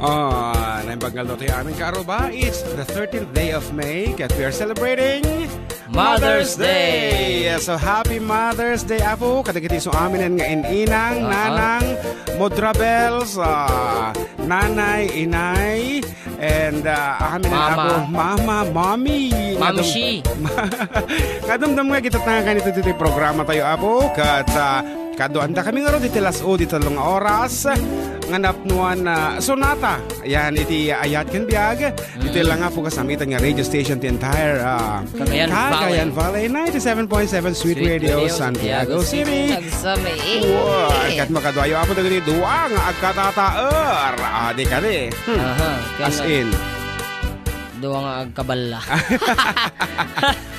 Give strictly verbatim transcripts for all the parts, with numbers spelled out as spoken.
Ah, naimbag nga aldaw tayo amin, kaaruba. It's the thirteenth day of May, ket we are celebrating Mother's Day. So, happy Mother's Day, Apo. Kadagiti so amin nga in-inang, Aha. nanang, mudrabels, ah, nanay, inay, and, ah, amin, Mama. Apo, mama, mommy. Mamshi. Kadumdum nga kita tangan kanito dito'y programa tayo, Apo. Kat, ah, kaduanda kami nga ro dito'y las-o, dito'y tallo nga oras. Nga napnuan na sonata. Ayan, iti ayat ken biag. Dito'y Mm. lang, Apo, kasamitan nga radio station, the entire, ah, Cagayan Cagayan Valley. Valley. Ninety-seven point seven Sweet Sweet Radio, Radio, Santiago Santiago City. City. Nagsami. Wow, ket makaduayo, Apo, dagiti dua nga agkatataer. Ah, di kadi. Hmm. Aha, As kaya in. Dua nga agkaballa.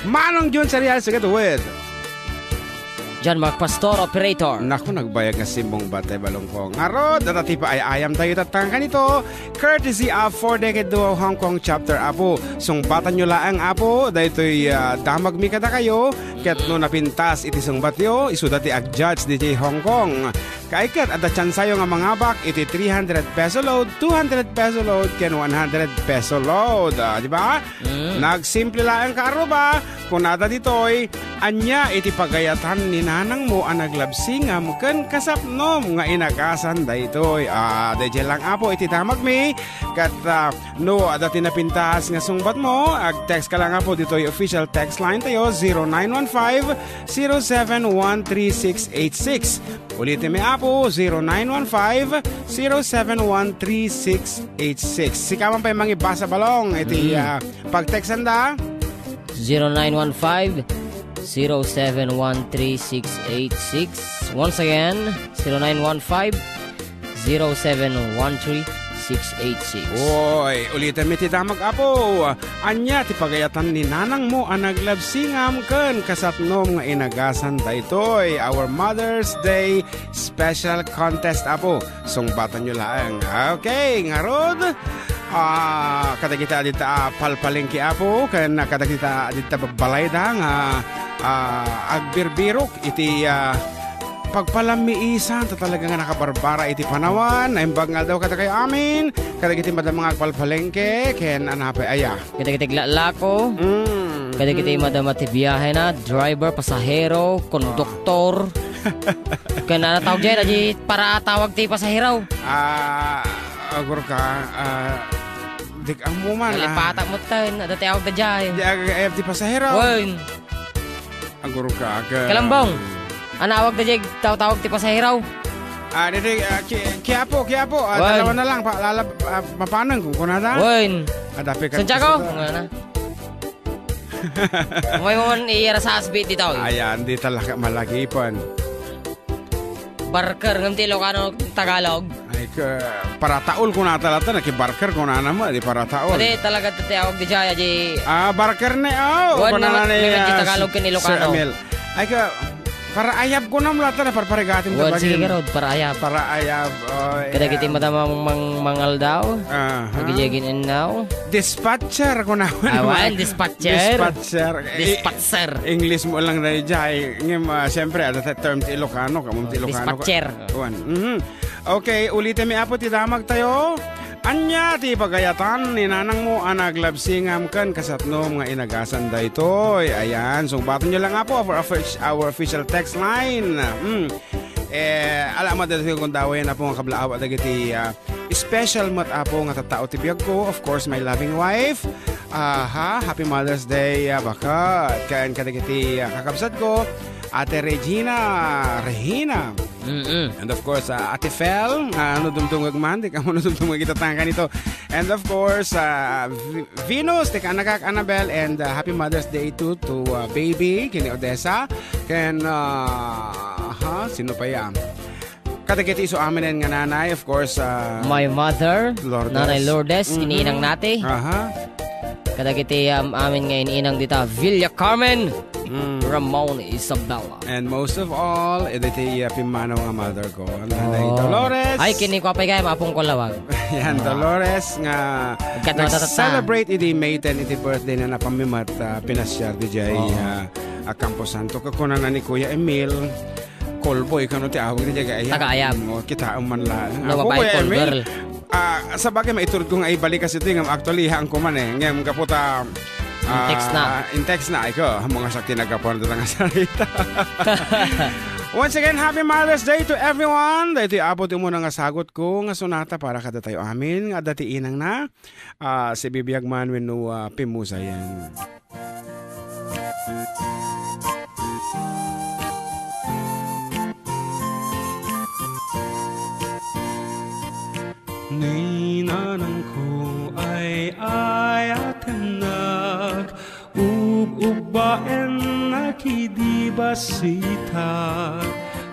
Manong Jun Serial, sige, with John Mark Pastor, operator. Naku, nagbayag nga simbong batay balong ko. Ngarud, data ti paayayam tayo tatang kanito, courtesy of Four Decade Duo Hong Kong Chapter, Apo. Sungbatan nyo laeng, Apo, daytoy, ah, damag mi kada kayo, ket no napintas iti sungbatyo, isuda ti ag-judge ditoy Hong Kong. Kay ket, adda tsansayo nga mangabak iti three hundred peso load, two hundred peso load, ken one hundred peso load. Ah, di ba? Mm. Nagsimple laeng kaaruba, kunada ditoy, ania iti pagayatan ni nanangmo a naglabsingam ken kasapnom nga inagasan daytoy? Ah, daydiay lang, Apo, iti damagmi. Ket, ah, no, adda ti napintas nga sungbatmo, ag-text ka lang, Apo, ditoy official text line tayo, zero nine one five, zero seven one three six eight six. Ulitin mi, Apo, zero nine one five, zero seven one three six eight six. Sika man pay mangibasa balong iti, Mm. ah, pag-textanda. Zero nine one five, zero seven one three six eight six. Once again, zero nine one five, zero seven one three six eight six. Oy, ulitan mi ti damag, Apo. Ania ti pagayatan ni nanangmo a naglabsingam ken kasapnom nga inagasan daytoy, our Mother's Day special contest, Apo? Sungbatanyo laeng. Okay, ngarud, ah, kadagita dita, ah, palpalengke, Apo, ken kadagita dita balayda nga, ah, agbirbirok iti, ah, pagpalammiisan, ta talaga nga nakabarbara iti panawan. Naimbag nga aldaw kadakayo amin, kadagiti madama nga agpalpalengke, ken anapay aya. Kadagiti aglalako, Mm. kadagiti Mm. madama ti biahena, driver, pasahero, konduktor. Ken ano tawag diay, adi para tawag ti pasahero. Ah, agurka, ah, dik ammo man, ah. Nalipatak mo tayo, adda ti awag da diay. Di ag-, eh, ti pasahero. Wen. Agurka, aga. Kalambong. Ano awag da diay, tawag ti pasahero? Ah, didi, ah, ki-, kiapo, kiapo. Ah, Wen. Dalawa na lang, pa, lalab-, ah, mapanang kung kunada. Wen. Adapi ka Santiago, sa- nga na. May mo man iyara sa asbit dito, eh. Ayan, di talaga malagipan. Barker, ngem ti Ilocano, Tagalog. Ay, ka, parataol ko na talaga, nakibarker ko na naman, di parataol. Pati talaga ti tawag di jaya, di Ah, barker ni, oh, Wan kuna naman, na ni, may medyo ah, Tagalog ken Sir Ilocano. Amel. Ay, ka, para ayab ko na mula talaga, para parigatin Wan, talaga sige, yun. Karod, para ayab. Para ayab, oh, Kadagiti yeah. Madamang mang-, mangaldaw. Aha. Agijegin and now. Dispatcher ko na. Awan, dispatcher. Dispatcher. Eh, Dispatcher. English mo lang na ijay. Ngem, ah, siyempre, ada ta term ti Ilocano, kamom ti Oh, Ilocano. Dispatcher. Wan. Mhm. Okay, ulitin mi, Apo, ti damag tayo. Ania ti pagayatan ni nanangmo a naglabsingam ken kasatnom nga inagasan daytoy? Ayan, sungbaton nyo lang, Apo, our, offic-, our official text line. Hmm. Eh, ala, madadagdag kung daway na po nga kablaawa dagiti, ah, special met, Apo, nga tattao ti biag ko. Of course, my loving wife. Aha, happy Mother's Day, ah, baket. Ken kadagiti, ah, kakabsat ko, Ate Regina, Regina. Mm-mm. And of course, ah, Ate Fel, ah, no dumdumag man, di ka mo no dumdumag itatangan ito. And of course, ah, V-, Venus, ti kaanakak, Annabel, and, ah, happy Mother's Day too to, ah, baby, kini Odessa. Ken, ah, ha, sino pa yan? Kadagiti isu aminen nga nanay, of course, ah, My mother, Lourdes. Nanay Lourdes, Mhm. ininang nati. Aha. Kadagiti, um, amin nga ininang dita, Villa Carmen, Mm. Ramon Isabella. And most of all, iditi, uh, pimmanaw nga mother ko, Nanay Oh. Dolores. Ay, kini ko apay kaya, mapong ko lawag. Yan, Ah. Dolores nga Agkadwa ta ta ta. nag-celebrate idi May ten, iti birthday na napamimat, uh, pinasyar di jay, Oh. uh, a Camposanto. Kakuna na ni Kuya Emil, Callboy, kano ti awag di jay, kaya? Taga Ayab. Oh, kita man la. No, Ako, babae, Kuya call Emil. Girl. Ah, sabagay, maiturod ko nga ibalik kasi ito, ngem actually, haan ko man eh. Ngem gapu ta, in-text na. Ah, in-text na, ay ko, amo nga siak ti naggapuan dita nga sarita. Once again, happy Mother's Day to everyone. Daytoy apo ti umuna nga sagot ko nga sonata para kadatayo amin, nga adda ti inang na, ah, si Bibiag man wenno, ah, Pimusayan. Ni nanangko ay ayatennak, ub-ubbaennak idi basitak,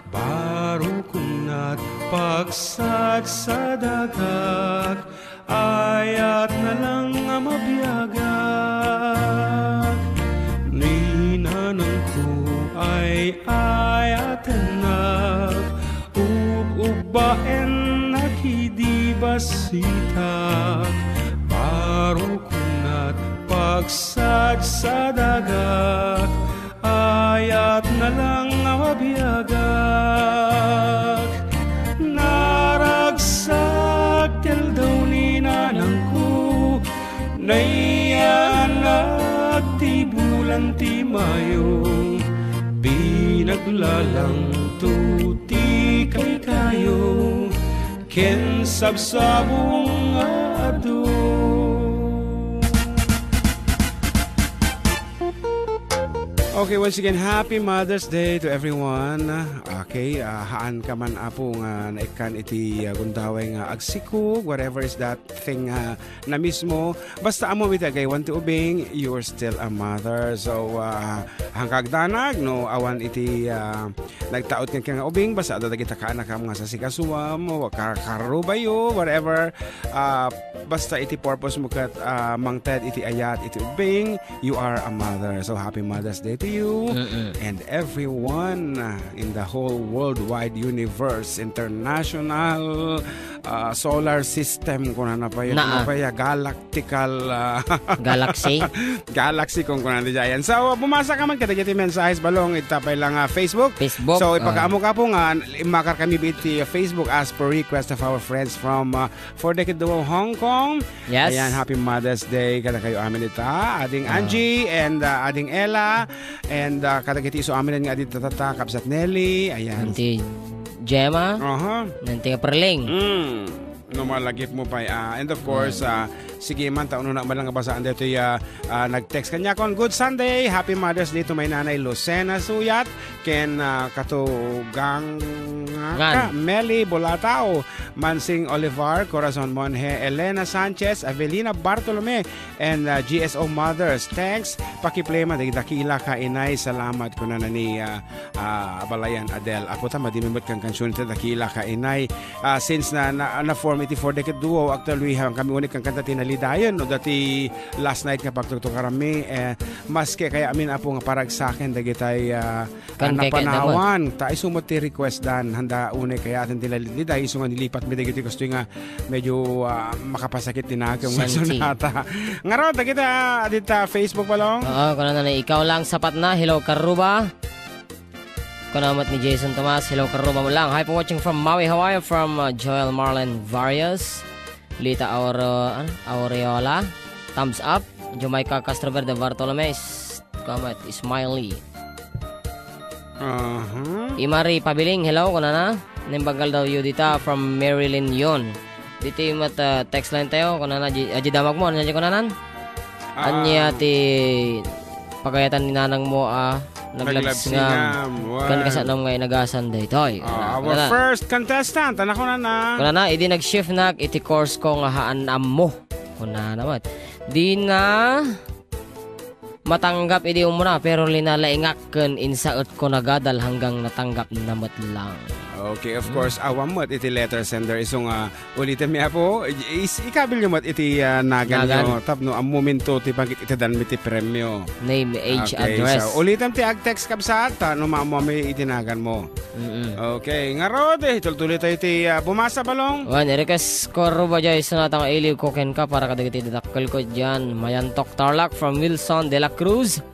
barukongnak, pagsadsadagak, ayatna lang a mabiagak. Ni nanangko ay ayatennak, ub-ubbaennak idi basitak, barukongnak, pagsadsadagak, ayatna lang a mabiagak. Naragsak ti aldaw ni nanangko, naiyanak ti bulan ti Mayo, binaglalangto ti kaykayo, ken sabsabong nga adu. Okay, once again, happy Mother's Day to everyone. Okay, ah, haan ka man, apo, nga naikkan iti, ah, gundaway nga agsikog, whatever is that thing, ah, na mismo. Basta ammom iti agaywan ti ubing, you are still a mother. So, ah, haan ka agdanag, no, awan iti, ah, nagtaud kenka nga ubing, basta adda dagiti kaanakam nga sasikasuam, o kar-, karrubayo, whatever. Ah, basta iti purpose mo ket, ah, mangted iti ayat iti ubing, you are a mother. So, happy Mother's Day to you. Mm-mm. And everyone, ah, in the whole worldwide universe, international, ah, solar system, kunana pay, Naa. kunana pay, ah, galactical, ah, Galaxy? Galaxy, kung kunana di ayan. So, bumasa ka man kadagiti mensahes, Balong, ita pay lang, ah, Facebook. Facebook, So, ah. ipakaammo ka po nga, imakar kami iti Facebook as per request of our friends from, ah, For the Kid Duo Hong Kong. Yes. Ayan, happy Mother's Day kadakayo amin ita. Ading Ah. Angie and, ah, Ading Ella and, ah, kadagiti isu amin nga adda tatta, Kabsat Nelly. Ayan. Auntie Gemma. Aha. Auntie Perling. Mm. No malagip mo pay, ah. And of course, Ayan. ah, sige man, ta unona man lang nga basaan daytoy, ah, ah, nag-text kaniakon. Good Sunday, happy Mother's Day to my nanay Lucena Suyat, ken, ah, katugang Ngan. ka, Meli Bolatao, Mansing Olivar, Corazon Monje, Elena Sanchez, Avelina Bartolome, and, ah, G S O Mothers. Thanks, pakiplay man, dagiti dakila ka inay, salamat, kunana ni, ah, ah, Abalayan Adel. Apo ta, madi met kan kansion ita dakila ka inay. Ah, since na, na, na-form iti For the Kid Duo, actually, haan kami unay kankanta ti nalidayen, no, dati last night nga pagtuktukaranmi, eh, maski kaya amin, apo, nga paragsaken dagitay, ah, Kan ah, kay kay napanawan, ta isu met ti request dan, handa unay kaya atin ti nalidayen, isu nga nilipat mi dagiti kastoy nga medyo, ah, makapasakit ti nakem nga Sensi. sonata. Ngarud, dagita, adita Facebook, Balong? Oo, kunana ni Ikaw Lang Sapat Na. Hello, Karuba. Kuna met ni Jason Tomas, hello, Karuba mo lang. Hi po, watching from Maui, Hawaii, from, uh, Joel Marlon Varias, Lita Auro-, ano? Aureola, thumbs up. Jamaica Castroverde Bartolome, s-, kuna met, Smiley. Aha. Imari Pabiling, hello, kunana. Naimbag nga aldaw dita from Marilyn Yon. Ditoy met, uh, text line tayo, kunana, di, adi damag mo, ano na di kunanan? Ah. Ania ti pagayatan ni nanang mo, ah, naglabsingam. Naglabsingam, wan. Kan kasanam nga inagasan daytoy. Ah, Kuna-, our kunana. first contestant, ano kunana? Kunana, idi nag-shift nak iti course ko nga haan ammo. Kunana met. Di na matanggap idi umuna, pero linalaingak ken insaet ko nagadal hanggang natanggap na met lang. Okay, of Hmm. course, awan met iti letter sender. Isu nga, ulitem mi, apo, is-, ikabil yo met iti, ah, nagan Nagan. yo. Tapno ammominto ti pagit-itedan mi ti premio. Name, age, Okay, address. so, ulitem ti ag-text, kabsat, ta no maammo mi iti nagan mo. Mm-mm. Okay, ngarud, eh, tultuloy tayo ti, ah, bumasa, Balong. Wen, i-request ko, Ruba, jay, sonata nga iliw ko kenka para kadagiti dadakkel ko diyan. Mayantok Tarlac from Wilson de la Cruz.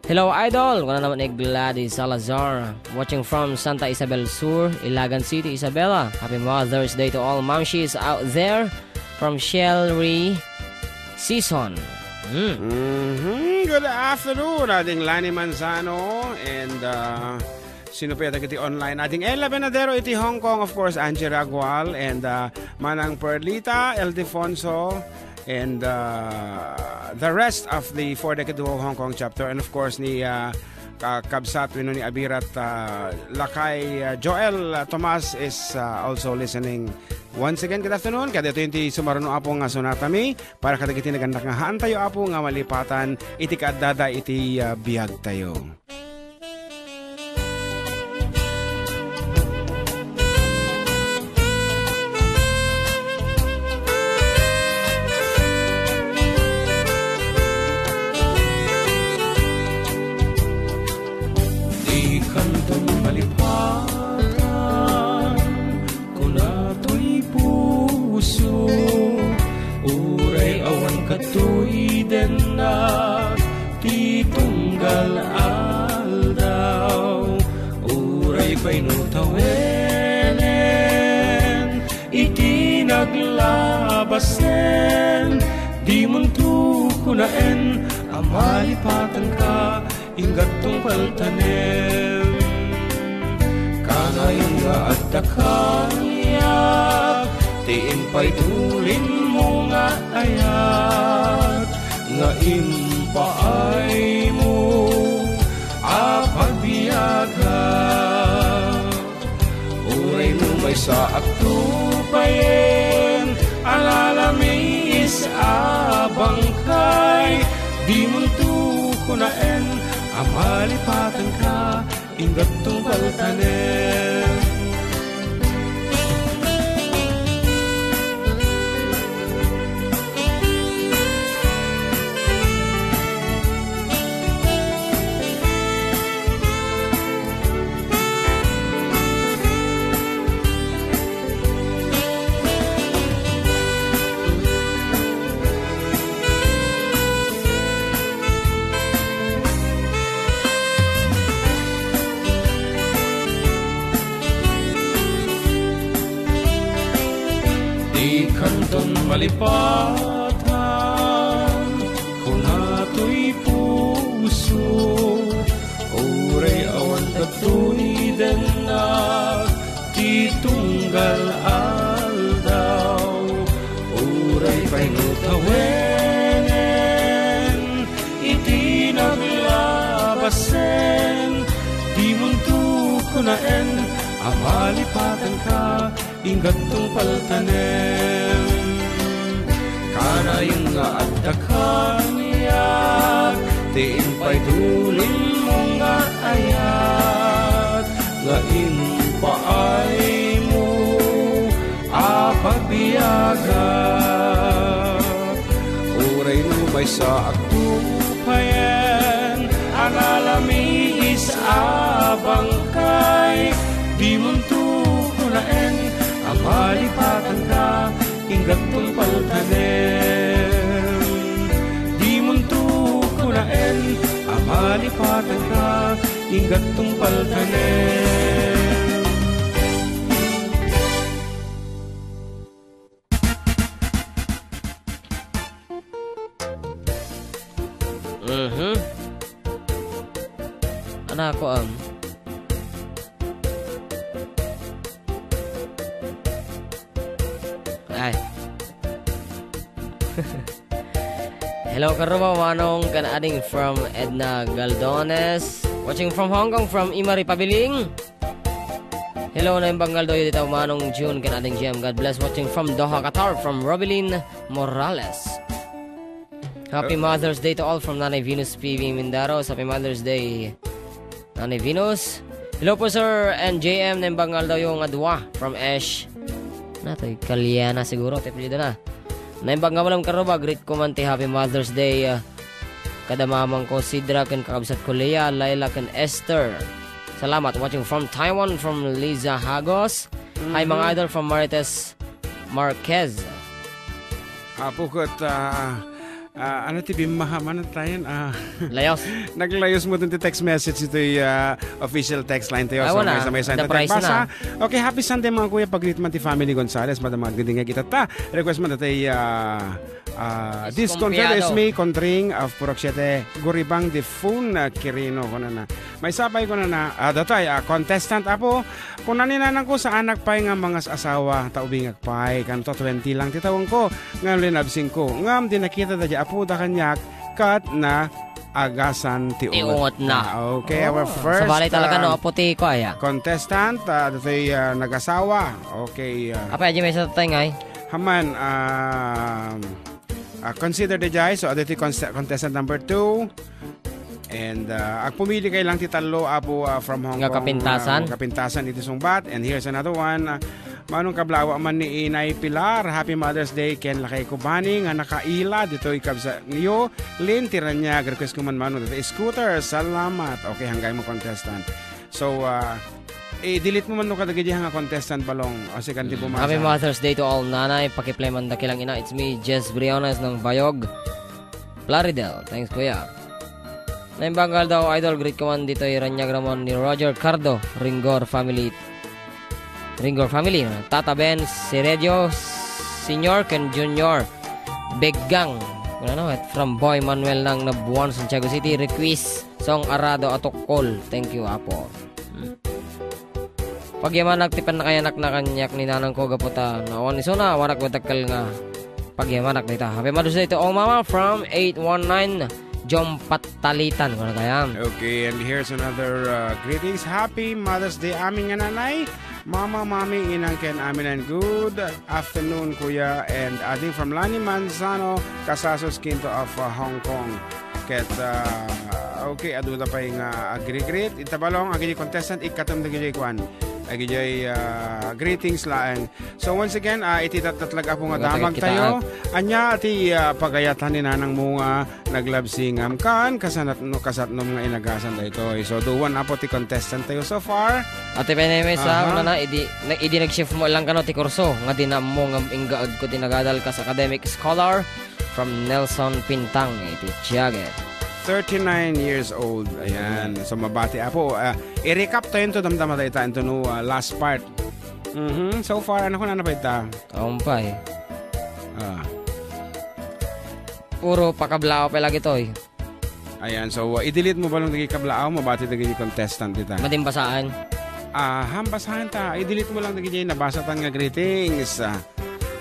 Hello, idol! Kuna naman ni Gladys Salazar, watching from Santa Isabel Sur, Ilagan City, Isabela. Happy Mother's Day to all mamshis out there from Shelly Season. Mm. Mhm. Good afternoon, ading Lani Manzano and, uh, sino pa yata iti online? Ading Ella Benadero iti Hong Kong, of course, Angie Ragual and, uh, Manang Perlita, Ildefonso, and, uh, the rest of the Four Decade Duo Hong Kong chapter, and of course ni, uh, ka-, kabsat wenno ni Abirat, uh, Lakay, uh, Joel, uh, Tomas is, uh, also listening. Once again, good afternoon. Kadaytoy ti sumaruno, Apo, nga sunatami para kadagiti nagannak nga haantayo, Apo, nga malipatan iti kaaddada iti, uh, biagtayo. Dikanto malipatan, kuna toy puso, uray awan katoy dennak ti tunggal aldaw, uray pay no tawenen iti naglabasen, dimonto kunaen a malipatanka, ingga't tungpal tanem. Kanayon nga adda kaniak ti impaytulinmo nga ayat, nga impaaymo a pagbiagak. Uray no maysaak tupayen a lalamiis a bangkay, dimonto kunaen a malipatanka, ingga't tungpal tanem. Dikanton malipatan, kuna toy puso, uray awan katoy dennak ti tunggal aldaw, uray pay no tawenen iti naglabasen, dimonto kunaen a malipatanka, ingga't tungpal tanem. Kanayon nga adda kaniak ti impaytulinmo nga ayat, nga impaaymo a pagbiagak. Uray no maysaak tupayen a nalamiis a bangkay, dimonto kunaen a malipatanka, ingga't tungpal tanem. Dimonto kunaen a malipatanka, ingga't tungpal tanem. Mhm. Anako, am. Ay. Hello, Karuba, Manong, ken ading from Edna Galdones. Watching from Hong Kong, from Imari Pabiling. Hello, Naimbang nga aldaw, dita Manong June, ken ading Jem. God bless. Watching from Doha, Qatar, from Robilin Morales. Happy Mother's Day to all from Nanay Venus P V Mindaros. Happy Mother's Day, Nanay Venus. Hello po, sir and J M, naimbag nga aldawyo nga dua from Esh. Natoy, Kaliana siguro, ti apelyido na. Naimbag nga malam, Karuba, greet ko man ti Happy Mother's Day, ah, kada mamang ko, Sidra, ken kakabsat ko, Lea, Laila, ken Esther. Salamat. Watching from Taiwan, from Liza Hagos. Hi, mga idol, from Marites Marquez. Apo ket, ah, Ah, ano ti bimmaha man tayon? Ah, Layos. Naglayos mo dun ti text message itoy, ah, official text line tayo. Ay, So, wala. may, may, may, The price na. Okay, happy Sunday, mga kuya. Pagriit man ti family Gonzales, madam, mga gidingag itata. Request man tatay, ah, ah, This This Confiado. Confiado is me, Contring of Purok Siete, Guribang de Fun, ah, Quirino, kunana. May sapay kunana, ah, datay, ah, contestant, apo, Kuna ni nanangko, saanak pay nga mangas-asawa, ta ubingak pay, kanto twenty lang ti tawenko, ngem linabsingko. Ngem di nakita daydi apoda kaniak, ket naagasan ti Ti ungot ungot na. na. Okay, our Oh, first, sabali talaga, no, um, apo ti kuya. contestant, ah, datoy, ah, nagasawa. Okay, ah, Apay, adi may sa tatay ngay? Haman, um, ah, consider the jay. So, adu ti cons-, contestant number two. And, ah, agpumili kay lang ti tallo, apo, ah, from Hong Nga Kong, kapintasan? ah, kapintasan iti sungbat. And here's another one. Ah, Manong kablaaw man ni Inay Pilar, Happy Mother's Day ken lakayko Bani nga nakaila ditoy kabsatyo. Lin ti raniag, request ko man, Manong, dati scooter. Salamat. Okay, hanggang mo contestant. So, ah, i-delete mo man no kadagiti nga contestant, Balong. O, sikan ti Mm. bumasa. Happy Mother's Day to all, Nanay. Pakiplay man dakilang ina. It's me, Jess Briones ng Bayog. Plaridel. Thanks, kuya. Naimbag nga aldaw, idol, greet ko man ditoy raniag ramon ni Roger Cardo, Ringor family. Ringor family, no? Tata Ben, Seredio, Senior, ken Junior. Beggang. Wala, no? At from Boy Manuel ng Nabuan, Santiago City, request song Arado Atukol. Thank you, Apo. Hmm. Pagyamanak ti pannakayanak na kaniak ni nanangko gapu ta naawan isuna, awanak madakkel nga pagyamanak dayta. Happy Mother's Day to all, Mama, from eight one nine Jom Patalitan, kuna gayam. Okay, and here's another, uh, greetings. Happy Mother's Day, amin nga nanay, Mama, Mami, Inang, ken amin, and good afternoon, Kuya, and ading from Lani Manzano, Casasos, Quinto of, uh, Hong Kong. Ket, ah, okay, aduna pay nga agrigreet. Ita Balong, agidiay contestant, ikkatem dagidiay kuan. Agidiay, ah, greetings laeng. So once again, ah, iti tattatlag apo nga Wala damag tayo tayo. Anya ti, ah, pagayatan ni nanang mo nga naglabsingam kan, kasanat-, no, kasatnom nga inagasan daytoy. So duwan apo ti contestant tayo so far. Ate Benemes, ah, Aha. una na, idi, na, idi nag-shift mo lang kano ti kurso, nga dinammo nga inggaag ko ti nagadal kas academic scholar, From Nelson Pintang iti Tiaget. Thirty-nine years old. Ayan. So, mabati, apo. Ah, i-recap tayo into damdama tayo, into no, ah, last part. Mhm. So far, ano ko na napita? Umpay. Ah. Puro pakablao pa lagi to, eh. Ayan. So, uh, i-delete mo ba lang dagiti kablaaw? Mabati dagiti contestant dita. Madimbasaan. Ah, hambasaan ta. I-delete mo lang dagiti nabasa tan nga greetings. Ah,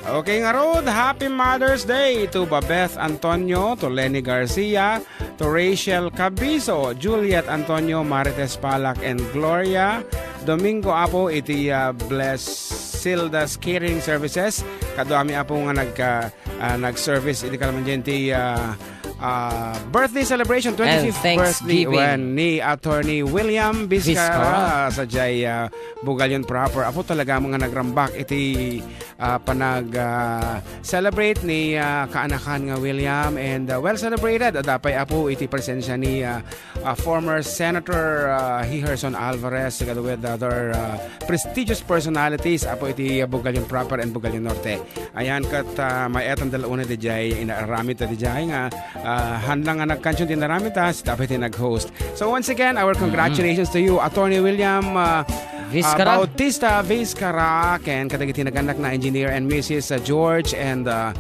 Okay, ngarud, happy Mother's Day to Babeth Antonio, to Lenny Garcia, to Rachel Cabizo, Juliet Antonio, Marites Palak, and Gloria Domingo Apo iti, ah, Blesilda's Catering Services. Kaduami apo nga nag, ah, ah, nag-service iti kalamandian ti, ah, ah, birthday celebration, And twenty-fifth birthday Thanksgiving. wen ni Attorney William Vizcarra Vizcarra. sa jay, ah, Bugalion proper. Apo talaga mga nagrambak iti ah, panag, ah, celebrate ni, ah, kaanakan nga William and, ah, well celebrated. Adda pay apo iti presensya ni, ah, ah, former Senator, ah, Heherson Alvarez together with other, ah, prestigious personalities apo iti, ah, Bugalion proper and Bugalion Norte. Ayan ket, ah, may etan dalauna di jay inaramid ta di jay nga, ah, han lang nga nagkansion ti inaramid ta, sita pay ti nag-host. So once again, our congratulations to you, Attorney William, ah, Vizcarra. ah, Bautista Vizcarra, ken kadagiti nagannakna, Engineer and Missus, ah, George and, ah,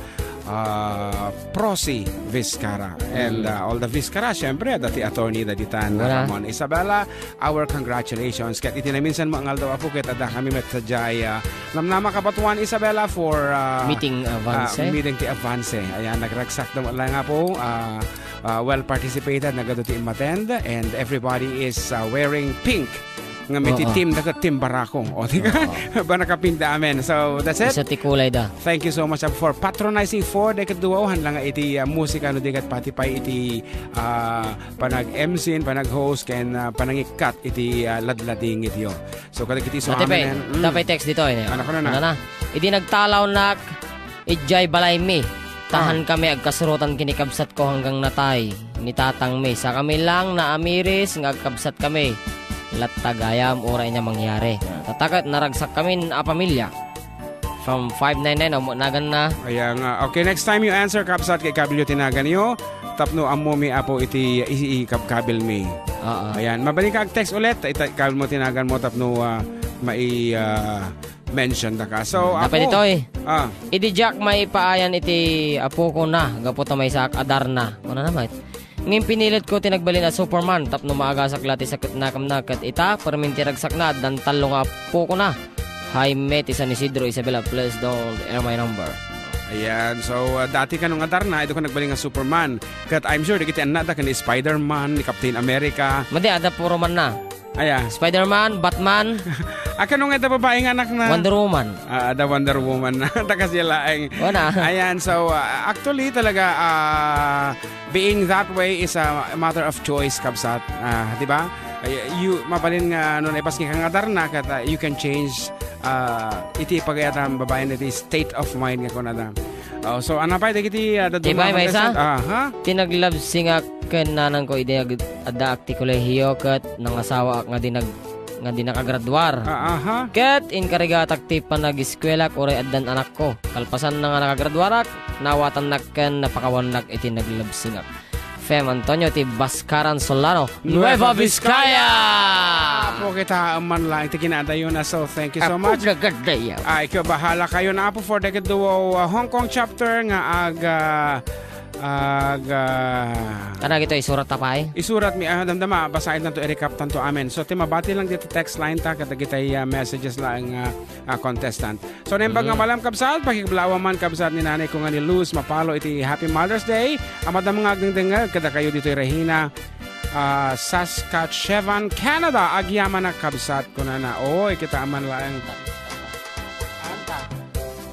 ah, Prossy Vizcarra. And, Mm. ah, all the Vizcarra, syempre, dati attorney, dati tan, Wala. Ramon Isabella, our congratulations. Ket iti naminsan mo nga aldaw, apo, ket adda kami met sadiay, ah, namnama kapatuan, Isabella, for, ah, Meeting Avance. ah, meeting ti Avance. Ayan, nagragsak na lang, apo. Ah, ah, well participated, nagadu ti umattend, and everybody is, ah, wearing pink. Nga may ti Oo. team, daga team Barako. O, di ka? Oo. Ba nakapinda amen. So, that's it. Isu ti kulay da. Thank you so much, ah, for patronizing for the kaduahan lang iti, ah, musika, no, di kat pati pay iti, ah, panag-M C, panag-host, ken, ah, panangikkat iti, ah, ladladingit yo. So, kadagiti isu Ate Pe, amin, mm. Ita pay text dito, eh. Ano ko na na? Ano na? Idi nagtalaw nak, Idiay balaymi, tahan Ah. kami agkasurotan ken ni kabsatko hanggang natay ni tatangmi. Sakami lang naamiris nga agkabsat kami. Latta gayam, uray nia mangyari. Tatta ket naragsak kamin a pamilia. From five nine nine, amo nagan na. Ayan nga. Okay, next time you answer, kabsat, kay kabilyo ti naganyo. Tapno ammomi, Apo, iti i-, i-, ikabkabilmi. Oo. Ayan. Mabalin ka ag-text ulit, ita-, kabilmo ti naganmo tapno, ah, mai-, ah, mention da ka. So, Dapat Apo, itoy. Ah. Idi Jack maipaayan iti apoko na, gapu ta maysaak a Darna. Kuna na, mait. Ngem pinilit ko ti nagbalin a Superman tapno maagasak la ti sakit na kamna ket ita, permin ti ragsakna, addan tallo nga apokona. Jaime ti San Isidro, Isabela, please don't air my number. Ayan. So, uh, dati kano nga Darna, idu ka nagbalin nga Superman. Ket I'm sure, dagiti annada ken ni Spider-Man, ni Captain America. Madi, adda puro man na. Aya. Spider-Man, Batman. Ah, kano nga ita babae nga anak na? Wonder Woman. Ah, the Wonder Woman na. Takas niya laeng. Wala. Ayan, so, uh, actually, talaga, uh, being that way is a matter of choice, kabsat. Ah, di ba? Ay, you, mabalin nga, no, naipas nga nga Darna, ket, uh, you can change, uh, iti pagayatan babaen, iti state of mind nga kunada. Oh, so, ano pa, dagiti, uh, Di ba, may isa? Ah, ha? Tinaglabsingak ken nanang ko, idi ag-, addaak ti kolehiyo, ket nangasawaak nga dinag-, nga di nakagraduar. Ah, aha. Ket inkarigatak ti panagiskuelak uray addan anakko. Kalpasan na nga nakagraduarak, naawatannak ken napakawannak iti naglabsingak. Fem Antonio ti Bascaran Solano, Nueva Vizcaya! Apo kita man lang ti kinadayo na, so thank you so much. Ay, kabahala kayo na, Apo, for the duo, uh, Hong Kong chapter nga ag, uh, ag, uh, Kana gito, isurat ta pay? Isurat mi, ah, damdama, basaen tanto, i-recap tanto amin. So, ti mabati lang dito text line ta, kadagitay, ah, messages lang, ah, ah, contestant. So, naimbag nga malam, kabsat, pakiglawa man, kabsat, ni nanay ko nga ni Luz Mapalo iti Happy Mother's Day. Amadam nga agdengdengngeg, kada kayo ditoy Regina, ah, Saskatchewan, Canada. Agyamanak, kabsat, kunana. Oy, kita man laeng.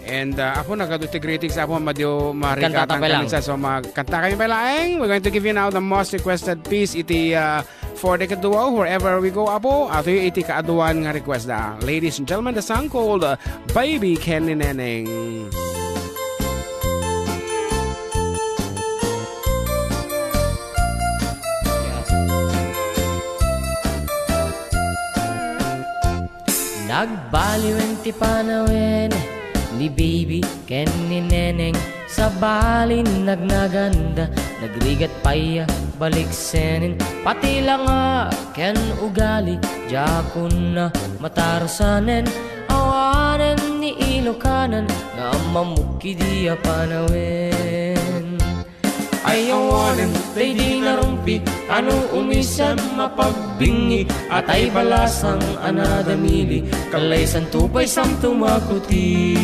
And, uh, Apo, nagadu ti greetings, Apo, madio marikatan kami sa, so, magkanta kami pa laeng. We're going to give you now the most requested piece iti, uh, for the kaduo, wherever we go, Apo. Ato iti kaaduan nga request da. Ladies and gentlemen, the song called, uh, Baby Ken ni Neneng. Nagbaliwen ti panawen ni Baby ken ni Neneng, sabalin nagnaganda, nagrigat pay a baliksenen, pati langa ken ugali, diakon a matarusanen, awanen ni Ilokanan nga ammok idi a panawen. Ay awanen daydi narumpi, ano umisem a pagbingi, atay balasang a nadamili, kallaysanto pay santo makuti.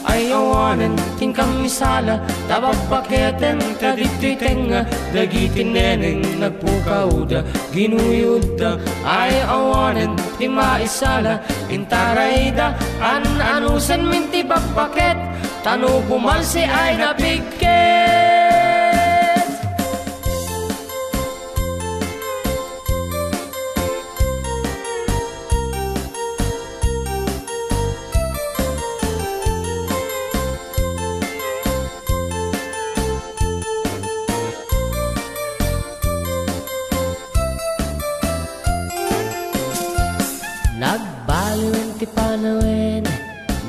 Ay awanen ti inkam isala, ta babbaketen ta ditoy tengnga, dagiti neneng nagpukawda, ginuyodda. Ay awanen ti maisala, intarayda, an-anusen min ti babbaket, ta no bumalsi ay napigket. Nagbaliwen ti panawen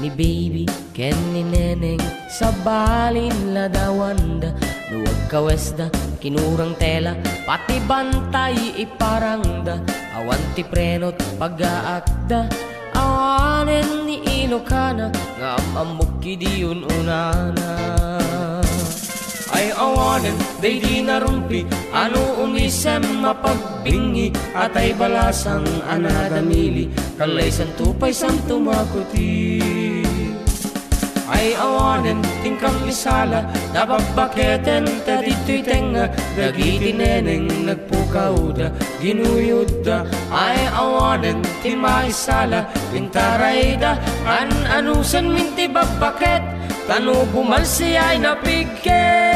ni Baby ken ni Neneng, sabalin ladawanda, no agkawesda, kinurang tela, pati bantay iparangda, awan ti prenot pagaakda, awanen ni Ilokana nga am-ammok idi un-unana. Ay awanen daydi narumpi, ano umisem a pagbingi, atay balasang a nadamili, kallaysanto pay santo makuti. Ay awanen ti inkam isala, ta babbaketen ta ditoy tengnga, dagiti neneng nagpukawda, ginuyodda. Ay awanen ti maisala, intarayda, an-anusen min ti babbaket, ta no bumalsi ay napigket.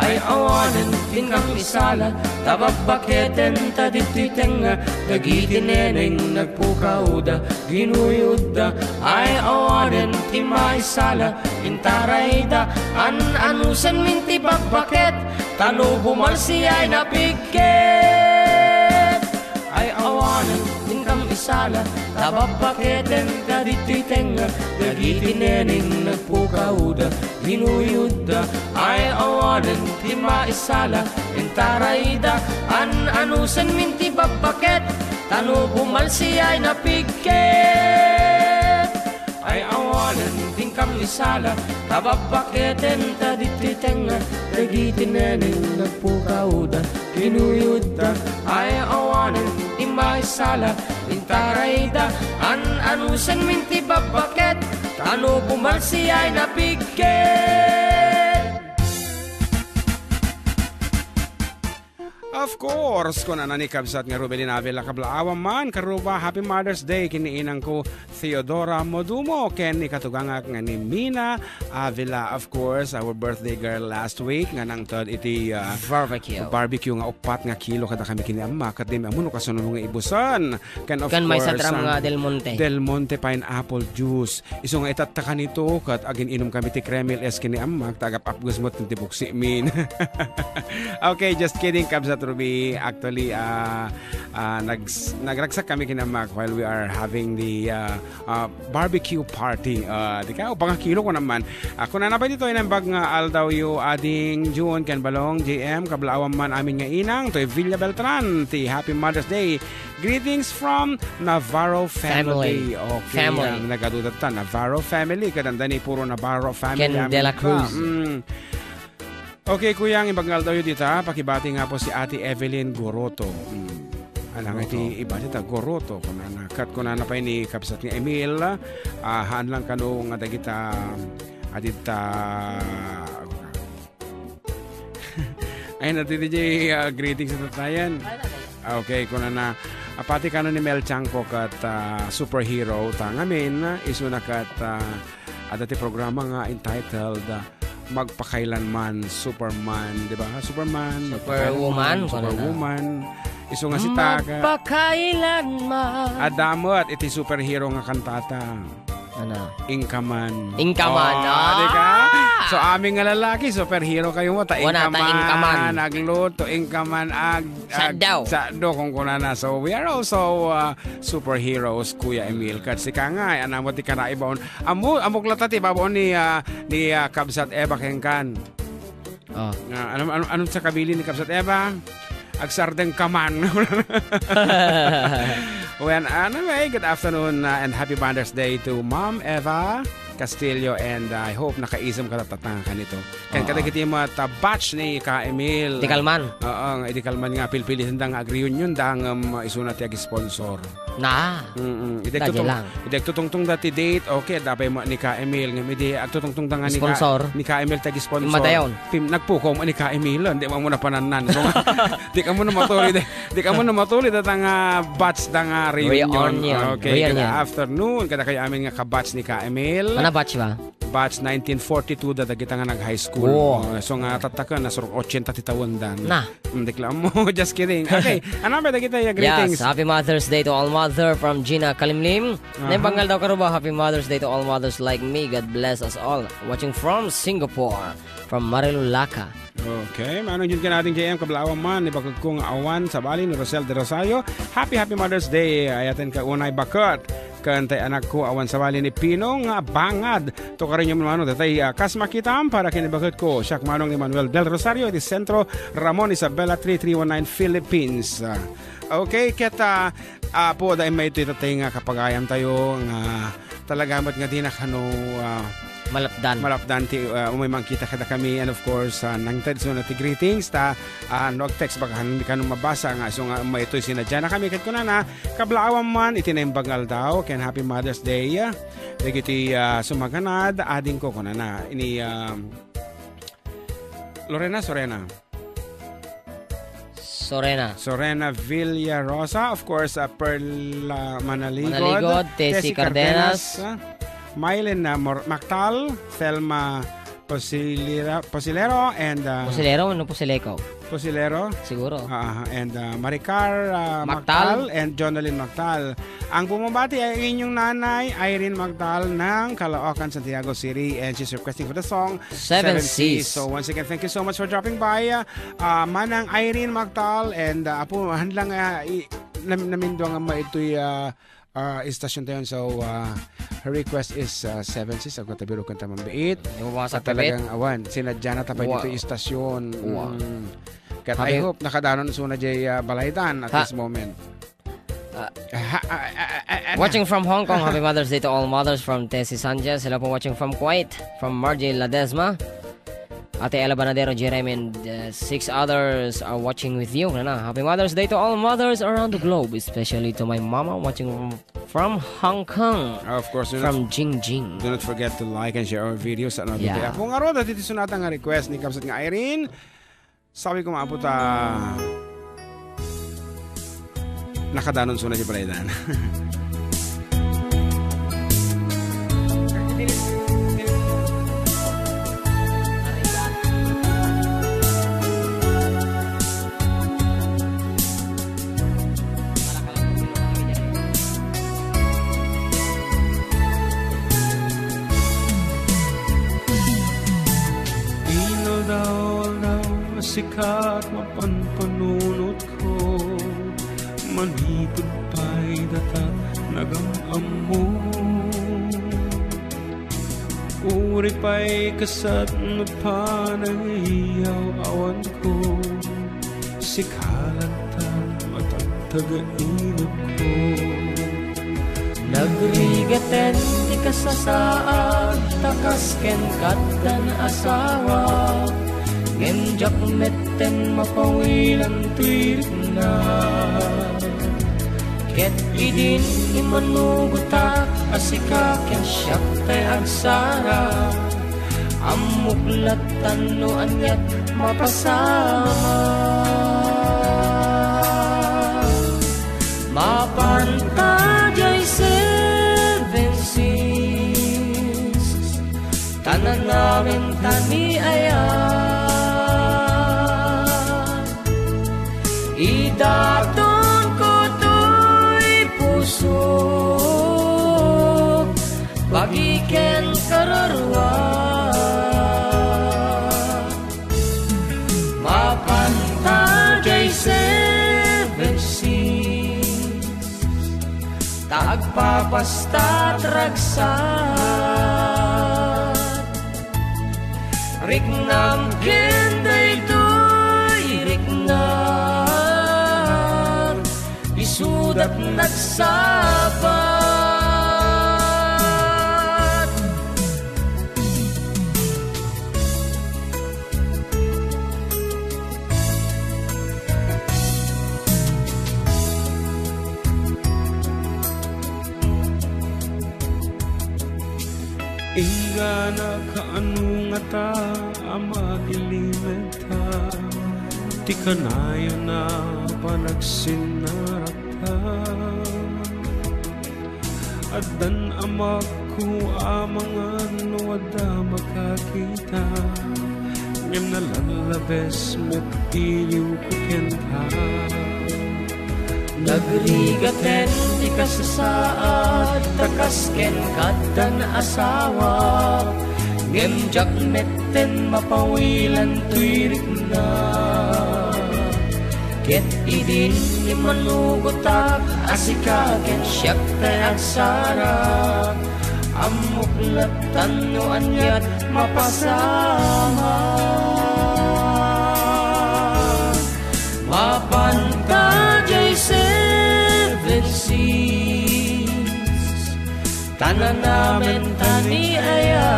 Ay awanen ti inkam isala, ta babbaketen ta ditoy tengnga, dagiti neneng nagpukawda, ginuyodda. Ay awanen ti maisala, intarayda, an-anusen min ti babbaket, ta no bumalsi ay napigket. Ay awanen ti inkam Sala, ta babbaketen ta ditoy tengnga, dagiti neneng nagpukawda, ginuyodda, ay awanen ti maisala, intarayda, an-anusen min ti babbaket, ta no bumalsi ay napigket. Ay awanen ti inkam isala, ta babbaketen ta ditoy tengnga, dagiti neneng nagpukawda, kinuyodda, ay awanen ti maisala, intarayda, an-anusen min ti babbaket, ta no bumalsi ay napigket. Of course, kunana ni kabsat nga Ruben Avila, kablaawan man, karuba, Happy Mother's Day ken ni inangko Theodora Modumo ken ni katugangak nga ni Mina Avila. Of course, our birthday girl last week nga nangted iti, ah, Barbecue. barbecue nga uppat nga kilo kadakami ken ni Ama, ket dimi ammo no kasano nga ibusen. Ken of Ken maysa course, ti ram nga ang Del Monte. Del Monte pineapple juice. Isu nga itatta kanito, ket agin-inum kami ti Kremil S ken ni Ammak, ta agap-apges met ti buksi min. Okay, just kidding, Kabsat Ruby. Actually, ah, ah, nags-, nagragsak kami ken ni Ammak while we are having the, ah, ah, barbecue party. Ah, di ka, o, pangakilo ko naman. Ako na napay dito, inambag nga aldawyo, ading June, ken Balong, J M, kablaawan man amin nga inang, toy Villa Beltran, ti Happy Mother's Day. Greetings from Navarro family. Family. Okay, Family. ang nagaduda ta, Navarro family. Kadanda ni puro Navarro family. Ken amin De La ka. Cruz. Mm. Okay, kuyang, imbag nga aldawyo dita, pakibati nga po si Ate Evelyn Goroto. Mm. Alang Goroto. iti ibati ta, Goroto. Kunana, kat kunana pa ini kabsat nga Emil, ah, haan lang kano nga dagita, adita, Ay, na, Titi J, ah, greetings sa tatayan. Okay, kunana, apati kano ni Mel Chanco kat, ah, superhero, ta ngamin, isuna kat, ah, adda ti programa nga entitled, ah, Magpakailanman Superman, di ba? Superman, Superwoman, Magpakailanman, kunana. Superwoman. Isu nga si Taga. Magpakailanman. Adda met iti superhero nga kantata. Ano? Inkaman. Inkaman, Oh, ah! di ka? So, amin nga lalaki, superhero kayo mo. Ta Wala, ta inkaman, inkaman. agluto, inkaman, ag-, ag-, Sadaw. sado, kung kunana. So, we are also, uh, superheroes, Kuya Emil. Kat sika nga, ay, anam mo ti kanaibaon. Amo, amok lata ti babaon ni, ah, ni, ah, Kabsat Eva Kengkan. Oh. Nga, ano, ano, anong sa kabili ni Kabsat Eva? Agsardeng ka man. Well, anyway, good afternoon, uh, and happy Mother's Day to Ma'am Eva Castillo, and, uh, I hope nakaisem ka tatatanga kanito. Ken Oo. kadagiti met, uh, batch ni Ka Emil. Di kalman. Oo, nga, di kalman nga, pilpilitan da nga ag-reunion da, nga, um, isuna ti ag-sponsor. Na. Mm-mm. Idi Dali agtutong-, lang. idi agtutungtong da ti date, okay, adda pay mo ni Ka Emil, ngem idi agtutungtong da nga ni Ka, Sponsor. ni Ka Emil ti ag-sponsor. Imadayon. Pim-, nagpukaw mo ni Ka Emil, di mo muna panannan. So, di ka muna matuli, di, di ka muna matuli, data nga batch da nga reunion. Reunion. Okay, good Reunion. afternoon. Kada kayo amin nga kabatch ni Ka Emil. Ano batch ba? Batch nineteen forty-two da dagita nga nag-high school. Wow. Oh, so nga tattaken, nasur ochenta ti tawendan. Na. Mm, di ka lang mo. Just kidding. Okay, ano ba dagita ya greetings? Yes, happy Mother's Day to all mother from Gina Kalimlim. Aha. Naimbag nga aldaw karuba, happy Mother's Day to all mothers like me. God bless us all. Watching from Singapore, from Marilu Laka. Okay, manong Jun kanating J M, kablaawan man, ni bakag ko nga awan sabali ni Rosel de Rosario. Happy, happy Mother's Day. Ayaten ka unay baket. Ken tay anak ko awan sabali ni Pino nga bangad. Tukarin niyo mano, tatay, ah, kas makitam para kinibaket ko. Siak manong ni Manuel del Rosario, di Centro Ramon Isabela, three three one nine, Philippines. Ah, okay, ket, ah, apo, dahil may ito itatay nga kapagayam tayo nga talaga met nga di na kano, ah, Malapdan. malapdan ti, ah, umay mangkita kada kami. And of course, ah, nangted so na ti greetings, ta, ah, no text baka hindi kano mabasa nga. So nga, may ito'y sinadya na kami. Ket kunana, kablaawan man, iti naimbag nga aldaw, ken happy Mother's Day. Dagiti, ah, sumaganad, ading ko, kunana, ini, ah, Lorena, Sorena. Sorena. Sorena Villarosa, of course, uh, Perla Manaligod, Manaligod, Tessie Tessie Cardenas. Cardenas, uh, Mylene, uh, Mor-, Mactal, Thelma Posilera-, Posilero, and, uh, Posilero, no Posileco? Posilero? Siguro. Ah, and, uh, Maricar, uh, Mactal? Mactal, and Jonalyn Mactal. Ang bumabati ay ang inyong nanay, Irene Mactal ng Caloocan, Santiago City, and she's requesting for the song Seven Seven Seas. Seas. So once again, thank you so much for dropping by, uh, uh, Manang Irene Mactal, and, uh, apo, hanlang, uh, i-, nam-, namindua nga maitoy, ah, ah, istasyon tayo. So, ah, her request is, ah, seven six. Agwa ta birok kanta mambiit. Iwawasak At talagang awan, sinadya na tapay Wa- dito istasyon. Wa- Mm. Kat I Happy hope nakadanon suna jay, ah, balaydan at Ha- this moment. Ah. Ah, ha-, ah, ah, ah, ah, ah. Watching from Hong Kong, happy Mother's Day to all mothers from Tessie Sanchez. Hello po, watching from Kuwait, from Margie Ladesma. Ate Ella Banadero, Jeremy, and, uh, six others are watching with you. Nana, happy Mother's Day to all mothers around the globe, especially to my mama watching from, from Hong Kong. Of course, do not, From Jingjing. do not forget to like and share our videos. Ano, Yeah. Kung aro, dati sunata nga request ni Kamsat nga Irene. Sabi ko, maabot, ah, nakadanon suna di balaydan. Inaldaw-aldaw a sikat mapanpanunotko, manipud pay datat nagam-ammo. Uri pay kasat no panangiyaw-awanko, sika latta matagtaga inukko. Nagrigaten ti kasasaad, ta kas ken katdan asawa, ngem diak metten mapawilan ti rikna. Ket idin immanugotak a sika ken siak tay agsara, ammok lattan no aniat mapasama. Mapanta jay Seven Seas, ta nanamen ta ni aya. Idatonko toy pusok, bagi ken kararua. Mapanta jay Seven Seas, ta agpapastat ragsat. Riknam ken daytoy riknam, isudat nagsabat. Inggana kaano ngata a mailimed ta ti kanayon a panagsinnarakta. Addan amakko a mangan no adda makakita, ngem nalallabes met iliwko kenka. Nagrigaten ti kasasaad, ta kas ken katdan asawa, ngem diak metten mapawilan toy rikna. Ket idin immanugotak a sika ken siak tay agsara, ammok lattan no aniat mapasama. Mapanta jay Seven Seas, ta nanamen ta ni aya.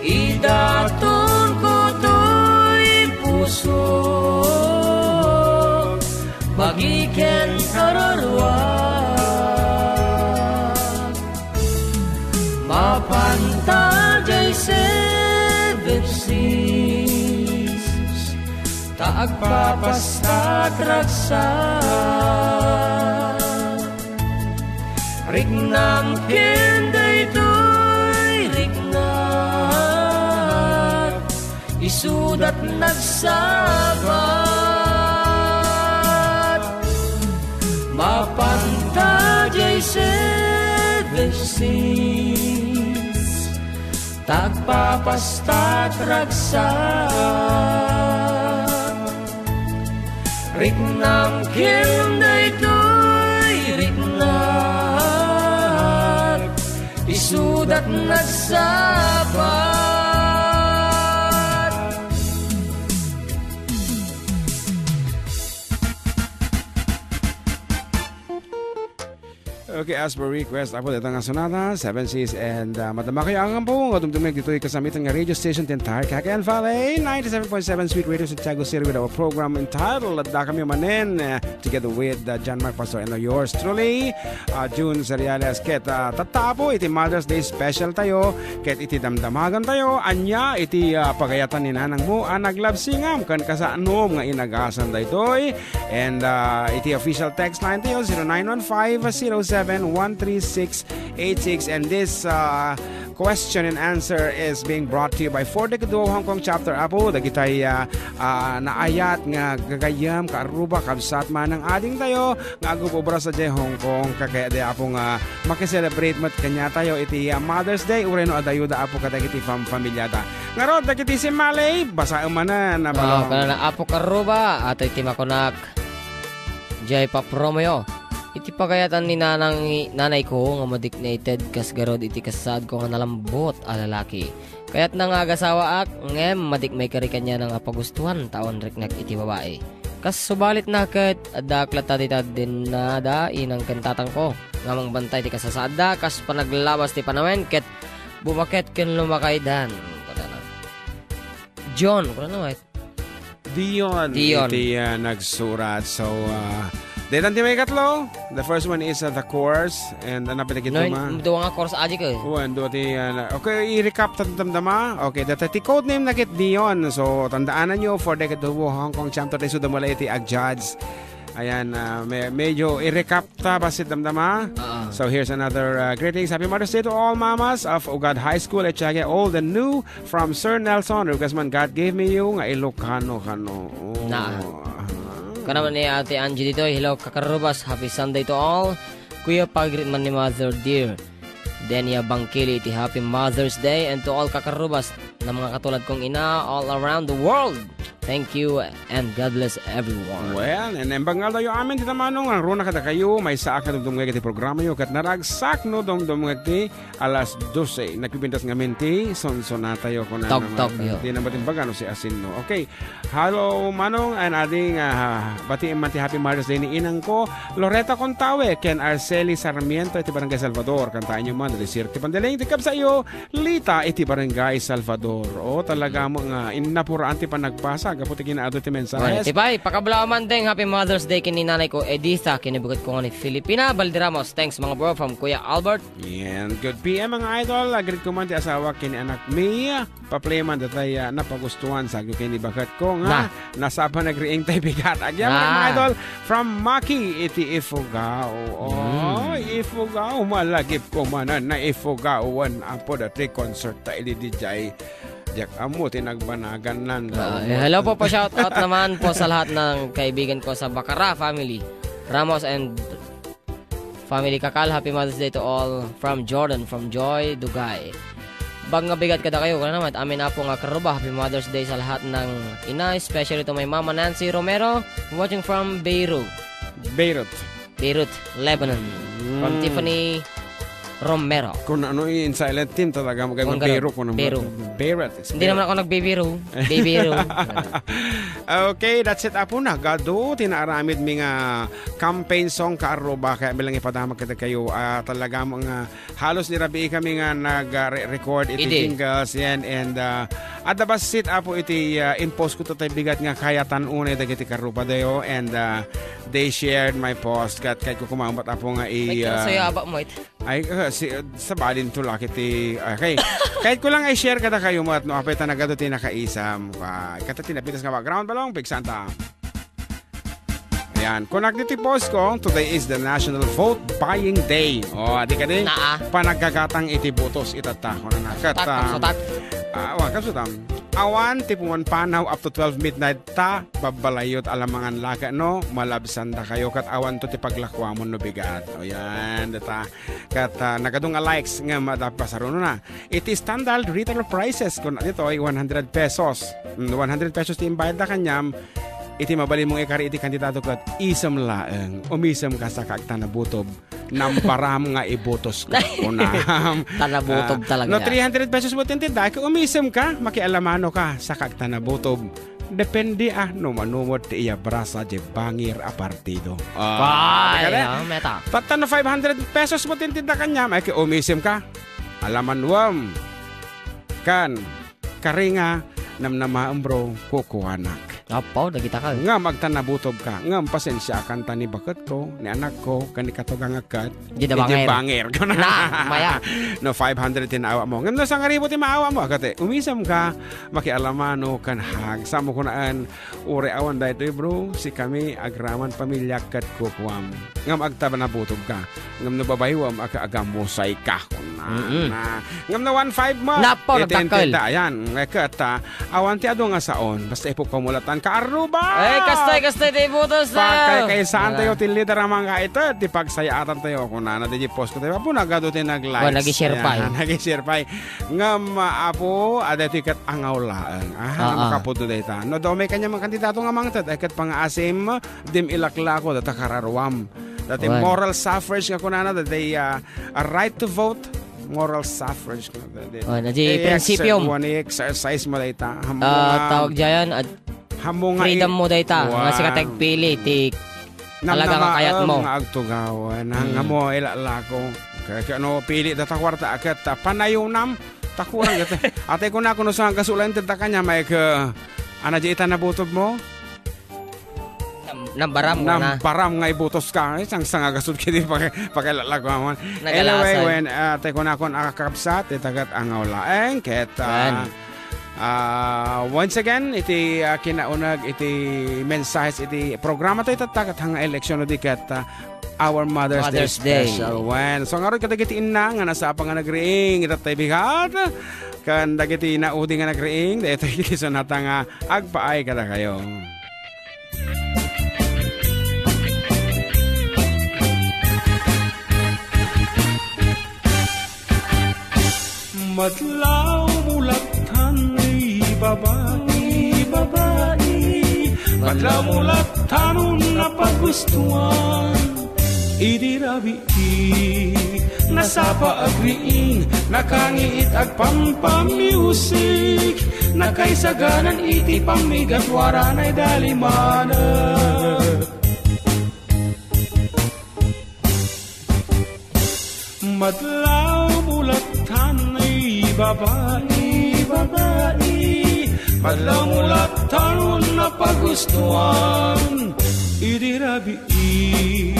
Idatonko toy pusok, bagi ken kararua. Mapanta jay Seven Seas, ta agpapastat ragsat. Riknam ken daytoy riknam, isudat nagsabat. Mapanta jay Seven Seas, ta agpapastat ragsat. Riknam ken daytoy riknam, isudat nagsabat. Okay, as per request, apo dita nga sonata, Seven Seas, and, uh, madama kayo ang ampo, nga dumdumig ditoy kasamitan nga radio station, the entire Cagayan Valley, ninety-seven point seven Sweet Radio Santiago City with our program entitled Adda Kami Manen, uh, together with, uh, John Mark Pastor and yours truly, uh, June Seriales. Ket, uh, tatta apo, iti Mother's Day special tayo, ket iti damdamagan tayo, anya, iti, uh, pagayatan ni nanang mo, a naglabsingam, ken kasano nga inagasan daytoy, And, uh, iti official text line tayo, zero nine one five, zero seven one three six eight six. And this, uh, question and answer is being brought to you by Four Decade Duo Hong Kong Chapter. Apo, dagitay, uh, uh, naayat nga gagayyem, kaaruba, kabsat, manang ading tayo, nga agub-obra sadiay Hong Kong, kakayat da apo nga makiselebrate met kaniatayo iti, uh, Mother's Day, uray no adayoda apo kadagiti fam-, familyada. Ngarud, dagiti simmali, basaem manen, a, ah, balong. Kunana, Apo Karuba, atoy ti makunak. Jay papromoyo. Iti pagayatan ni nanang, nanayko nga madikna ited kas garud iti kasaadko nga nalambut a lalaki. Kayatna nga agasawaak, ngem madikna maikari kaniana nga pagustuhan ta awan riknak iti babai. Kas subalit na ket, addaak latta dita dinada inang ken tatangko nga mangbantay ti kasasaadda kas panaglabas ti panawen ket bumaket ken lumakaydan. Kunana. John, kunana met. Dion, Dion. Iti, ah, nagsurat. So, ah, daytan ti maikatlo. The first one is, ah, the chorus. And ano pa No, ma? Duwa nga chorus, adik, eh. Wen, duwa ti, ah, na-, okay, i-recap ta damdama. Okay, data ti code name na ket Dion. So, tandaanan nyo, for the Duo Hong Kong Champ, tayo suda mula iti Agjudge. Ayan, ah, me-, medyo i-recap ta, basit damdama. Ah. So, here's another, ah, greetings. Happy Mother's Day to all mamas of Ugad High School, Echage, old and new. From Sir Nelson, Rugasman, God gave me you, nga Ilocano kano. Oh. Na. Aha. Kana man ni Ate Angie dito, "Hello, kakarubas. Happy Sunday to all." Kuya, pag-greet man ni Mother dear Denia Bangkili iti Happy Mother's Day, and to all kakarubas na mga katulad kong ina all around the world. Thank you and God bless everyone. Well, and embag nga tayo amin ti tamanong, ang runa kada kayo, maysa a kadumdumngeg iti programa yo, kat naragsak no dumdumngeg ti alas dose. Nagpipintas ngamin ti sonsonatayo, kunan Togtog, naman. Yo. Di na matimbag, ano, si asin, no? Okay. Hello, Manong, and ading, ah, batiin man ti Happy Mother's Day ni inang ko, Loretta Contawe, ken Arceli Sarmiento, iti Barangay Salvador. Kantaen nyo man, Desir ti Pandaling, ti kabsa yo, Lita, iti Barangay Salvador. Oh, talaga mo nga, innapuraan ti panagpasa, gapu ti kinaadu ti mensahe. Well, tipay, pakablaw man ding Happy Mother's Day ken ni nanay ko, Editha, ken ni bukod ko nga ni Filipina Valderramos. Thanks, mga bro, from Kuya Albert. Yan. Good P M, mga idol. Agreed ko man ti asawa ken ni anak mi. Pa-play man datay, ah, napagustuhan sa ken ni baket ko nga Na. Nasapa nagriing tay bigat. Agyan, mga Ah. idol, from Maki iti Ifugao. Oh, Mm. Ifugao. Malagip ko man na Ifugao. Wan apo dati concert ta ili di jay. Diak amo ti nagbanagan nan. Ah, eh, hello po, pa-shout out naman po sa lahat ng kaibigan ko sa Bacara family. Ramos and family Kakal, happy Mother's Day to all. From Jordan, from Joy Dugay. Bag nga bigat kada kayo, kana naman, amin apo nga karuba, happy Mother's Day sa lahat ng ina, especially to my mama Nancy Romero, watching from Beirut. Beirut. Beirut, Lebanon. From Mm. Tiffany Romero. Kung ano, in silent team talaga, magkaiba Kung ganun, Beirut, kung ano, Beirut. Beirut. Hindi naman ako nagbibiro. Bibiro. Okay, that's it, apo. Nagadu ti naaramid mi nga campaign song, kaarro ba? Kaya bilang ipadamag kita kayo, ah, talaga mga halos ni Rabi kami nga nag, ah, re-, record iti Idi. jingles yan. And, ah, at the best seat, apo, iti, ah, impost ko to tay bigat nga kayatan unay dagiti karuba dayo. And, ah, they shared my post. Kat, kat ko kumambat, apo, nga i, Ay, ah, saya aba mo ito. Ay, uh, si, uh, sa balin to laki ti, okay. Kahit ko lang i-share kada kayo mo at no, apay ta nagado ti nakaisam. Ah, kata ti napitas nga background, balong, pigsanta. Ayan, kunak dito post ko, today is the National Vote Buying Day. O, adi ka din? Naa. Panagkagatang iti butos itatta. Kung na nakat, Tat, um, kapsutak. Ah, wa, kapsutam. Awan, ti puman panaw up to twelve midnight ta, babalayot alamangan laka, no? Malabsan da kayo, kat awan to ti paglakwamon no bigat. O yan, data. Kat, ah, nagadu nga likes nga madapasaruno na. Iti standard retail prices, kun ditoy one hundred pesos. Mm, one hundred pesos ti imbayad da kanyam. iti mabalinmo nga ikari iti kandidato ket isem laeng. Umisemka saka agtanabutob. Namparam nga ibotoska. Kunam. Tanabutob Ah, talaga. No three hundred pesos met ti intinda, ket umisemka, makialamanoka saka agtanabutob. Depende a no mano met ti iyabrasa diay bangir a partido. Ah, Ay, kada. Ah, meta. Tatta no five hundred pesos met ti intinda kaniam, ay ket umisemka. Alamanuem. Kan, kari nga namnamaem, bro, kukuanak. Apo, dagita ka. Ngem agtanabutobka, ngem pasensiakan ta ni baketko, ni anakko, ken ni katugangek ket Dida idiay bangir. Bangir. Na, maya. No five hundred ti naawatmo. Ngem no sangaribu ti maawatmo, ket umisemka, makialamano ken hag. Samo kunaen, uray awan daytoy, bro, sikami agraman pamiliak ket kukuam. Ngem agtanabutobka. Ngem no babayuem, aga-agamusayka. Kunana. Mm-mm. Ngem no one five mo, Napo, iti nagdakkel. Intinda, ayan. Ket, ah, awan ti adu nga saon. Basta ipukawmo latta. Kaarruba! Eh, kastoy, kastoy ti ibotos tayo. Pakaykaysaan tayo Ah. ti lider a mangkaited. Ti pagsayaatantayo. Kunana, di post ko tayo. Apo, nagadu ti nag-likes. Oh, nag-share pa, Ayan, eh. nag-share pa, eh. Ngem, ah, apo, adda ti ket angaw laeng. Ah, Ah, ah. makapudno dayta. No, dumay kaniam a kandidato nga mangted. Ay ket pangaasim, dim ilaklako, data kararuam. Dati Wen. moral suffrage nga kunana, dati, ah, a right to vote, moral suffrage. Dati, Oh, na di eh, prinsipyom. exer-, wani exercise mo dayta. Hamo Ah, nga, tawag dyan, ad-, hamo nga freedom i-, mo dayta, nga Wow. sika tagpili, ti talaga nga Namnamaem kayat mo. nga agtugawan, hangga Hmm. mo ilalako. Kaya, kaya no, pili data kwarta, akat, ah, panayunam, takuran, kat, atay ko na, kuno sa gasulayan, tita kanya, may ka, ana, di ita nabutob mo? Nam-, nambaram mo na. Nambaram nga ibutos ka. Eh, sang, sang agasud kiti paki-, pakilalako naman. Nagalasay. Anyway, when, ah, tay kunakon a kakabsat, itagat angaw laeng, ket, ah, Yan. ah, once again, iti, ah, kinauneg, iti mensahes, iti programa tayo tatta, ket hanga eleksyon, no, di ket, ah, our Mother's Day Mother's Day. special. Wen, so, ngarud, kadagiti inna, nga nasapa nga nagriing, itattay bigat, kan dagiti naudi nga nagriing, daytoy iti sonata nga agpaay kadakayo. Madlaw mo lattan, babai, babai. Madlaw mo lattan, napagustuan. Idi rabii, nasapa agriing, nakangiit agpampamusik, nakaisaganan iti pammigat waranay dalimanan. Madlaw mo lattan, babai, babai. Madlaw mo lattan, napagustuan. Idi rabii,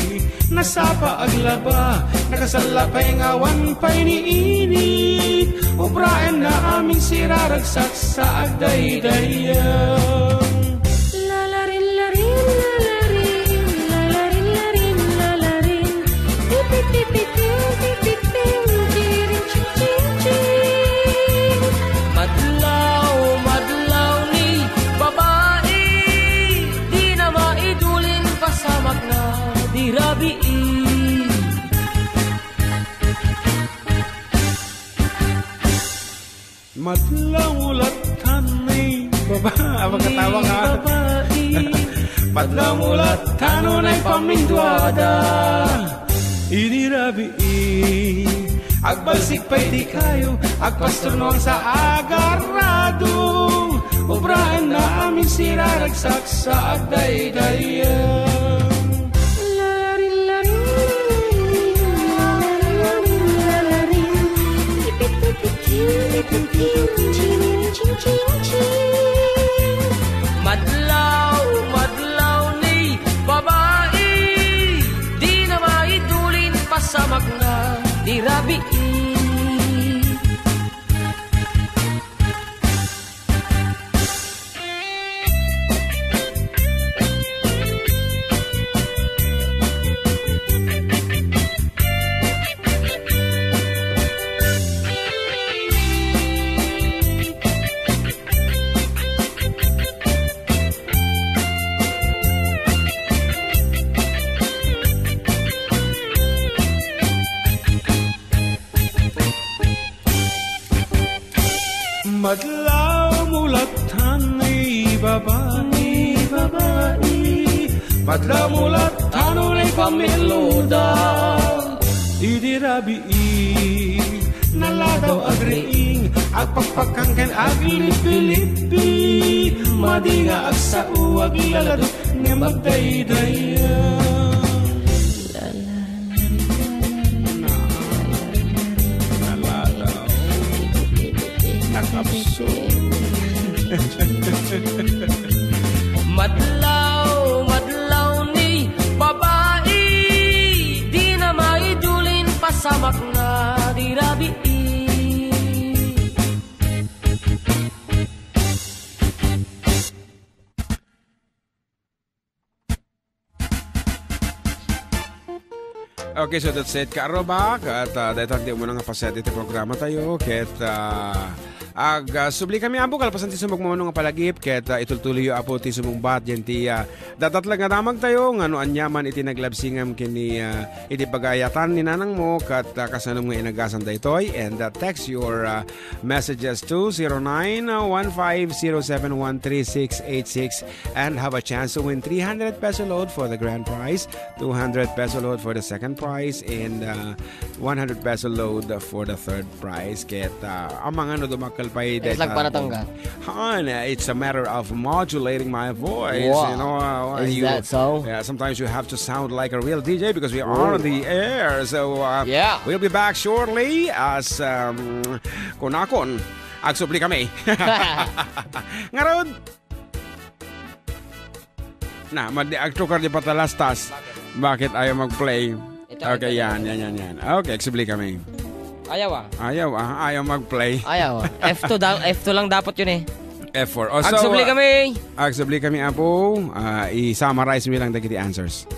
nasapa aglaba, nakasalla pay nga awan pay ni init. Ubraenna amin siraragsak sa agdaydayan. Lalarin, larin, lalarin, lalarin, larin, lalarin. Tipit, tipit, ting, tipit, ting, tiring, ching, ching, ching. Madlaw, madlaw ni babai, di na maidulin pasamak na di rabii. Madlaw mo lattan ni baba-, ah, magkatawa ka. Babai. Madlaw mo lattan no nay paminduada. Idi rabii, agbalsik pay ti kayo, agpastor no sa agarado. Ubraenna amin siraragsak sa agdaydayan. Madlaw, madlaw ni babai, di na maidulin pasamak na di rabii. Madlaw mo lattan ni babai, babai. Madlamulat, tano na ipamilluda. Idi rabii, naladaw agriing, agpakpakkan ken aglipilippi. Madi nga agsao, aglalado, ngem agdaydayaw. Naladaw. Nakapso. Madlaw, madlaw ni babai, dina maidulin pasamak nga di rabii. Okay, so that's it, kaarrubak. At, ah, dayta ti umuna nga paset iti programa tayo. Ket, ah, ag, ah, subli kami, Apo, kalpasan ti sumagmamano nga palagip. Ket, ah, itultuloyyo, Apo, ti sumungbat diay ti, ah, dadatlag nga damag tayo, nga no aniaman iti naglabsingam ken ni, ah, iti pagayatan ni nanangmo, ket, ah, kasano nga inagasan daytoy. And, ah, text your, ah, messages to zero nine one five zero seven one three six eight six and have a chance to win three hundred peso load for the grand prize, two hundred peso load for the second prize, and, uh, one hundred peso load for the third prize. Ket, uh, amangan no dumakkel pay. It's like dayta panatanggal. Han, uh, it's a matter of modulating my voice. Wow. You know, uh, Is you, that so? Yeah, sometimes you have to sound like a real D J because we are on the air. So, uh, Yeah. we'll be back shortly as, um, kunakon, agsubli kami. Ngarud, Na, madi agtukar di patalastas. Bakit? Bakit ayaw mag-play? Ito, Okay, ito, yan, ito. yan, yan, yan. Okay, agsubli kami. Ayaw, ah. Ayaw, ah. Ayaw mag-play. Ayaw, ah. F two daw, F two lang dapat yun, eh. F four. Oh, so, Agsubli ah, kami. agsubli kami, Apo. Ah, i-summarize mi lang dagiti answers.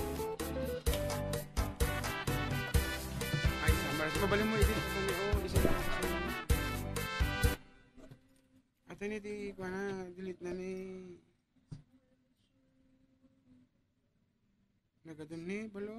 Ay, summarize. Mabalin mo, i-delete mo ni, oh, isa na. Ata ni di, kuana, delete na ni. Nagadun ni, balo.